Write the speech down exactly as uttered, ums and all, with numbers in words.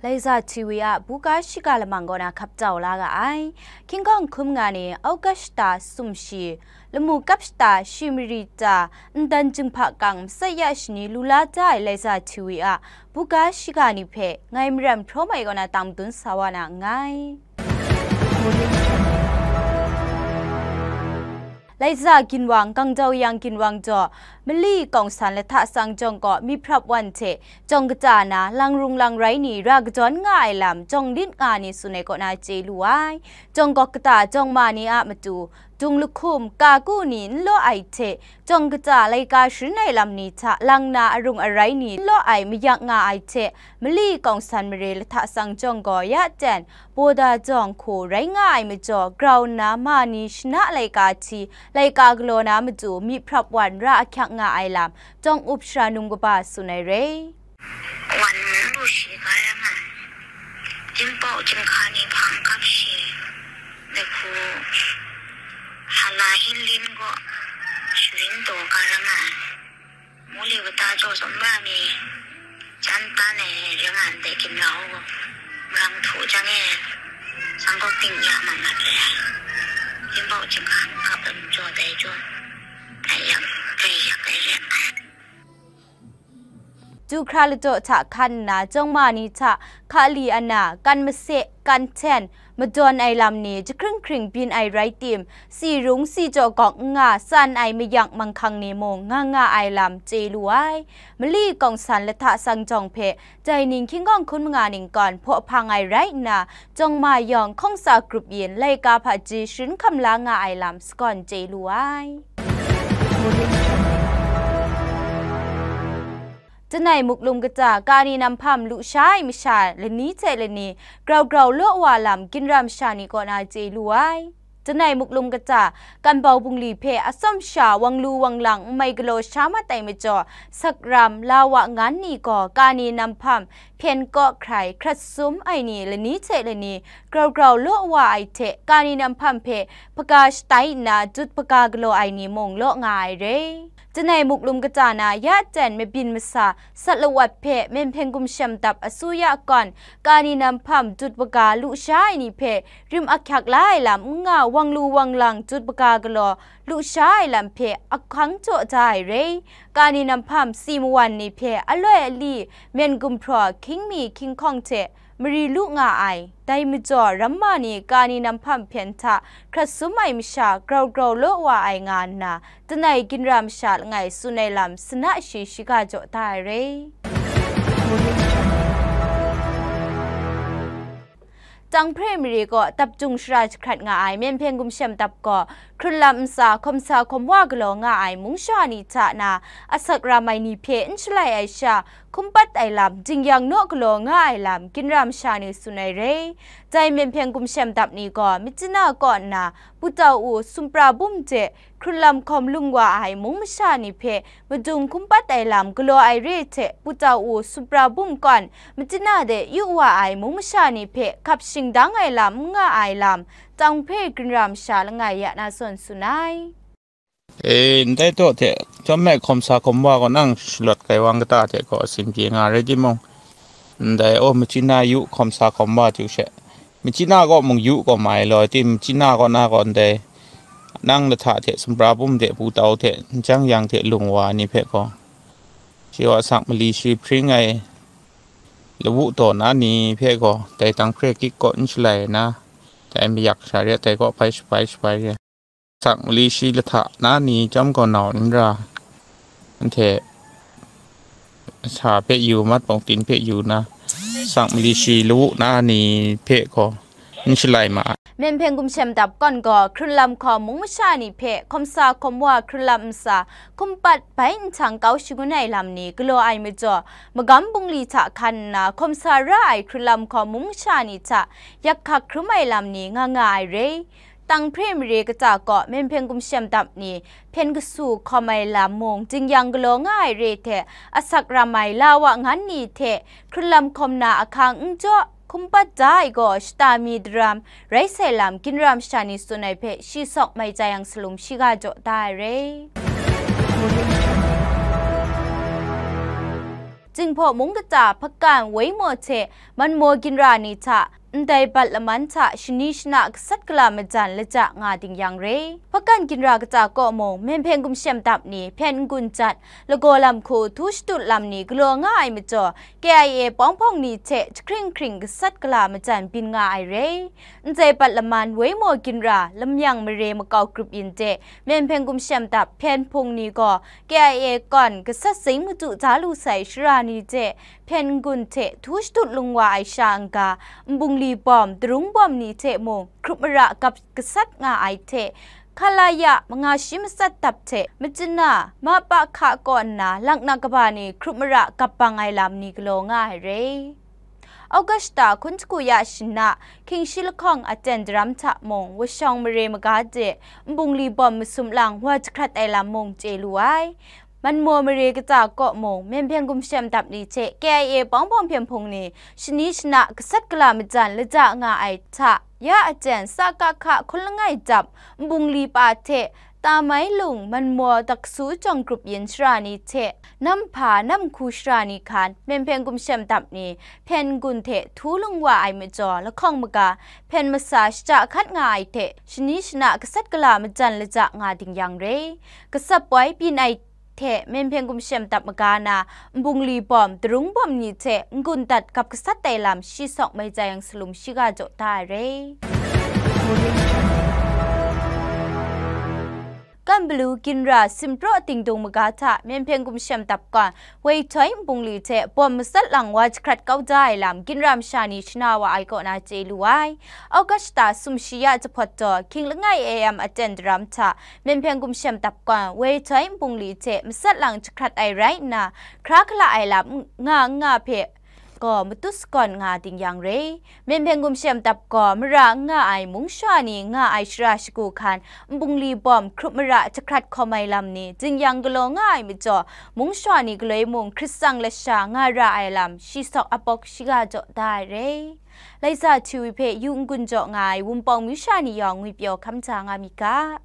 Laiza T V a buga shiga lamang kaw na hkap tau la ga ai. Hkying hkawng hkum nga ni August shata sumshi, lamu kap shata shi mari ta, ndan jinghpa kang masat ya shani lu la da ai Laiza T V a buga shiga ni hpe ngai Maram Hpraw Mai kaw na tang madun sa wa na nngai. Laiza ginwang, Kangdaw Yang ginwang jaw, Mali Kawng San lahta sang jawng kaw myiprap wan hte jawng kata na, lang rung lang rai ni ra kadawn nga ai lam jawng lit nga ni tsun ai kaw na chye lu ai. Jawng gawk kata jawng ma ni a matu, dung lahkum, kaku ni n law ai hte, jawng kata laika sharin ai lam ni hta lang na arung arai ni n law ai mayak nga ai hte, Mali Kawng San mare lahta sang jawng gaw ya ten, Bawda jawng hku rai nga ai majaw, grau nna ma ni shana laika hti, laika galaw na matu myiprap wan ra ahkyak nga ai lam, Tawng Up Shara Num Kaba tsun ai re. Wan lu shi ga ra nga ai. Jinghpaw jinghka ni hpang kap shi, dai hku hala hinlin gaw sharin taw ga ra nga ai. Muli kata jaw tsawm ra mi, jan tan ai ring a ndai ginra u, marang htu jang e, sanggawk ting ya mat mat re ai. Jinghpaw jinghka hkap ai majaw dai jaw, dai yak, dai yak ai re ai. Du hkra ladaw hta hkan nna, jawng ma ni hta hkali ana, kan mase, kan hten, madawn ai lam ni jahkring hkring byin ai rai tim, si rung si jaw gawk n nga, san ai mayak manghkang ni mung nga nga ai lam chye lu ai. Mali Kawng San lahta sang jawng hpe, dai ning hkying hkawng hkun manga ning kawn hpaw hpang ai rai nna, jawng ma yawng hkawng tsa grup yin laika hpaji sharin hkam la nga ai lam sagawn chye lu ai. Janai Muklum kata, Kani Nam Hpam lu sha ai masha lani hte lani grau grau law wa lam, ginra masha ni kaw na chye lu ai. Janai Muklum kata, Kanbau bungli hpe atsawm sha wang lu wang lang n mai galaw sha mat ai majaw, sakram, lawa ngan ni gaw Kani Nam Hpam hpyen kaw hkrai hkrat sum ai ni lani hte lani grau grau law wa ai hte, Kani Nam Hpam hpe hpaga shatai nna dut hpaga galaw ai ni mung law nga ai re. Janai Muklum kata na ya ten mabyin masa sat lawat hpe Myen Hpyen Gumshem Dap asuya kawn, Kani Nam Hpam dut hpaga lu sha ai ni hpe rim ahkyak la ai lam n nga, wang lu wang lang dut hpaga galaw lu sha ai lam hpe ahkang jaw da ai re. Kani Nam Hpam si mawan ni hpe aloi ali, myen gumhpraw, hkying mi hkying hkawng hte mari lu nga ai. Dai majaw, ramma ni Kani Nam Hpam hpyen hta hkrat sum ai masha grau grau law wa ai nga nna, Janai ginra masha langai tsun ai lam sana shi shiga jaw da ai re. Tanghpre mare kaw dap jung shara jahkrat nga ai Myen Hpyen Gumshem Dap gaw, hkrunlam ntsa hkawm sa hkawm wa galaw nga ai mung sha ni hta na, asak ram ai ni hpe n shalai ai sha, hkum pat ai lam, jing-yang naw galaw nga ai lam, ginra masha ni tsun ai re. Dai Myen Hpyen Gumshem Dap ni gaw, Myitkyina kaw nna, Putau U, Sumpra Bum de, hkrunlam hkawm lung wa ai mung masha ni hpe madung hkum pat ai lam galaw ai re hte, Putau U, Sumpra Bum kawn, Myitkyina de yu wa ai mung masha ni hpe hkap shingdang ai lam n nga ai lam, Tanghpre ginra masha langai ya na zawn tsun ai. E, ndai daw hte, chyawm ai hkawm sa hkawm wa gaw nang shalawt kai wang kata hte gaw, asin pyi nga rai timung, ndai, aw, Myitkyina yu hkawm sa hkawm wa chyu she, Myitkyina kaw mung yu gaw mai law, tim Myitkyina kaw na gaw ndai, nang lahta hte, Sumpra Bum hte, Putau hte, Myitkyina hte lung wa ni hpe gaw, shi wa asak mali shi hpring ai lawu taw na ni hpe gaw, dai Tanghpre kik kaw n shalai na, dai mayak sha re, dai kaw hpai shapai shapai re. Asak mali shi lahta na ni chyawm gaw nau n ra, anhte sa hpe yu, mat pawng tin hpe yu na, asak mali shi lawu na ni hpe gaw n shalai ma ai. Myen Hpyen Gumshem Dap kawn gaw, hkrunlam hkawm mung masha ni hpe hkawm sa hkawm wa hkrunlam ntsa hkum pat bai nhtang kau shangun ai lam ni galaw ai majaw, magam bungli hta hkan nna hkawm sa ra ai hkrunlam hkawm mung masha ni hta yak hkak hkrum ai lam ni nga nga ai re. Tanghpre mare kata kaw Myen Hpyen Gumshem Dap ni hpyen kasu hkawm ai lam mung jing-yang galaw nga ai re hte, asak ram ai lawa ngan ni hte hkrunlam hkawm na ahkang n jaw, hkum pat da ai gaw shata mi daram rai sai lam, ginra masha ni tsun ai hpe shi sawk mai chya yang salum shiga jaw da ai re. Jinghpaw mung kata Hpakan, Waimaw hte Manmaw ginra ni hta ndai bat laman hta shani shana gasat gala majan laja nga ding yang re. Hpakan ginra kata kaw mung, Myen Hpeng Gumshem Dap ni hpyen n-gun jat, lagaw lam hku htu shatut lam ni galaw nga ai majaw, K I A bawng bawng ni hte jahkring hkring gasat gala majan byin nga ai re. Ndai bat laman Waimaw ginra, Lamyang mare makau grup yin de, Myen Hpeng Gumshem Dap hpyen hpung ni gaw K I A kawn gasat zing madu da lu sai shara ni hte hpyen n-gun hte htu shatut lung wa ai sha n-ga, nbungli bawm, darung bawm ni hte mung hkrup mara gap gasat nga ai hte, Khalaya manga shi matsat dap hte machyin na, mapa hka kaw nna laknak kaba ni hkrup mara gap bang ai lam ni galaw nga ai re. Augusta hkun hku ya shana, hkying shi lahkawng aten daram hta mung, washawng mare maga de, nbungli bawm masum lang wa jahkrat ai lam mung chye lu ai. Manmaw mare kata kaw mung, Myen Hpeng Gumshem Dap ni hte K I A bawng bawng hpyen hpung ni shani shana gasat gala majan laja nga ai hta, ya aten, sa ka hka hkun langai dap, nbungli pa hte, Tamai Lung, Manmaw, Daksu jawng grup yin shara ni hte, Namhpa, Namhku shara ni hkan, Myen Hpeng Gumshem Dap ni hpyen n-gun hte htu lung wa ai majaw, lahkawng maga, hpyen masa shaja hkat nga ai hte, shani shana gasat gala majan laja nga ding yang re. Gasap wai byin ai hte Myen Hpeng Gumshem Dap maga na, nbungli bawm, darung bawm ni hte n-gun dat gap gasat ai lam shi sawk mai jai yang salum shiga jaw da ai re. Kan Balu ginra Simpraw Dingdung maga hta Myen Hpeng Gumshem Dap kawn, Woi Htoi nbungli hte bawm matsat lang wa jahkrat kau da ai lam ginra masha ni shana wa ai kaw na chye lu ai. Augusta sumshi ya jahpawt taw, hkying langai A M aten daram hta, Myen Hpeng Gumshem Dap kawn, Woi Htoi nbungli hte matsat lang jahkrat ai rai nna, hkra hkala ai lam n-, nga n nga hpe gaw matut sagawn nga ding yang re. Myen Hpeng Gumshem Dap gaw mara n nga ai mung shawa ni nga ai shara shagu hkan, nbungli bawm, hkrup mara jahkrat hkawm ai lam ni jin-yang galaw nga ai majaw, mung shawa ni galoi mung hkrit tsang lasha nga ra ai lam shi sawk apawk shiga jaw da ai re. Laiza Htiwi hpe yu n-gun jaw nga ai Wunpawng myu sha ni yawng ngwipyaw hkam hta nga myit ga.